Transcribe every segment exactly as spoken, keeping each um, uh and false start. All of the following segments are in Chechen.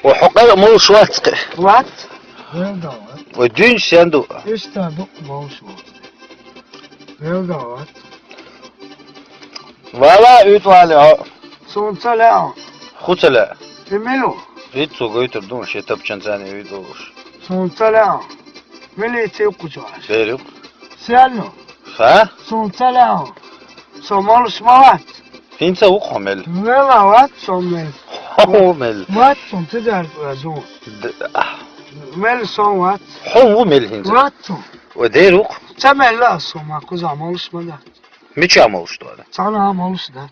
Ва хьо къа молуш вац кхе? Вац. Велда вац. Ва дуьнч сен ду? Иштта ду, молуш вац. Велда вац. Вала уьтӀ вале хьо. Сунца лаьа. Ху ца лаьа. Эмилу. Ит цо гойтур ду, ши тапчан цани уьтӀ волуш. Сунца лаьа. Милици кучаш. Дерюк. Сенну? Ха? Сунца лаьа. Со молуш ма вац. ХӀинца ву хьо мел? Вела вац со мел. Хьо ву мел? Вац со, ца дер зун. Д-, а. Мел со вац. Хьо ву мел хӀинца? Вац со. Ва дер ву? Ца мел ла со ма куза молуш ма дац. Мича молуш дора? Цана молуш дац.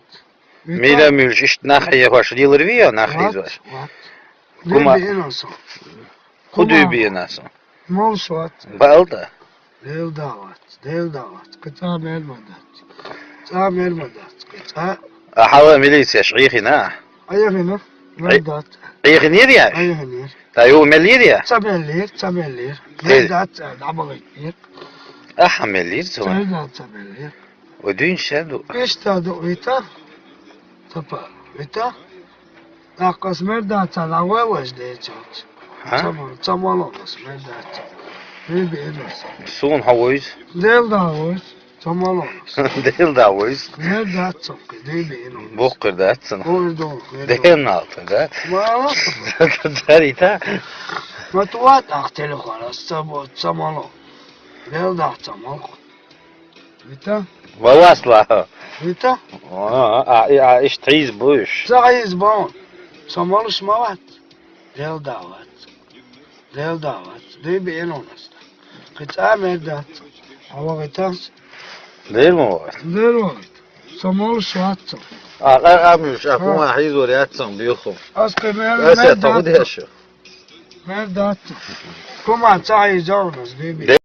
Мила муьлш ишт нахе яхаш лилар вия нахе вац, изва. Вац. Гума. Дуьйбиъна со. Ху дуьйбиъна со? Молуш вац. Балда. Делда вац, делда вац. Кыца мер ма дац. Ца мер ма дац. Кыца. А хьала милицияш Ӏехина? Ӏехина. Мер дац. Ӏехинир я? Ӏехинир. Та ю меллир я? Ца меллир, ца меллир. Мер дац, дабагъитир. Аха меллир цо. Ца дац, ца меллир. Ва дуьнч сен ду? Иштта ду, вита. Тапа, вита. Аккъас мер дац, ца лагъой ваш дечач. Ха? Ца мал, ца мало ас мер дац. Дуьйбиъна со. Сун хьо вуйз? Делда вуйз. Ца мало ас. Делда вуйз. Мер дац цокки, дуьйбиъна. Боккъир дац цана. Ой, дол, мер дац. Ден алта, да? Мало. Дарита. Ма ту ват ах телефон, ас ца бо-, ца мало. Делда ца мало. Вита? Ва васла. Вита? А, а, а, иш тхьиз буш. Ца хьиз баун. Со молуш ма вац. Делда вац. Делда вац. Дуьйбиъна ас. Кыца мер дац. Ава гъитас. Дер ма вац. Дер ма вац. Со молуш вац со. А, а, а, муьш, а, кума хьиз вар яц сан, бюху. Ас кхе мер, ас мер я дац. Мер дац. Кума ца хьиз баун ас, дуьйбиъна.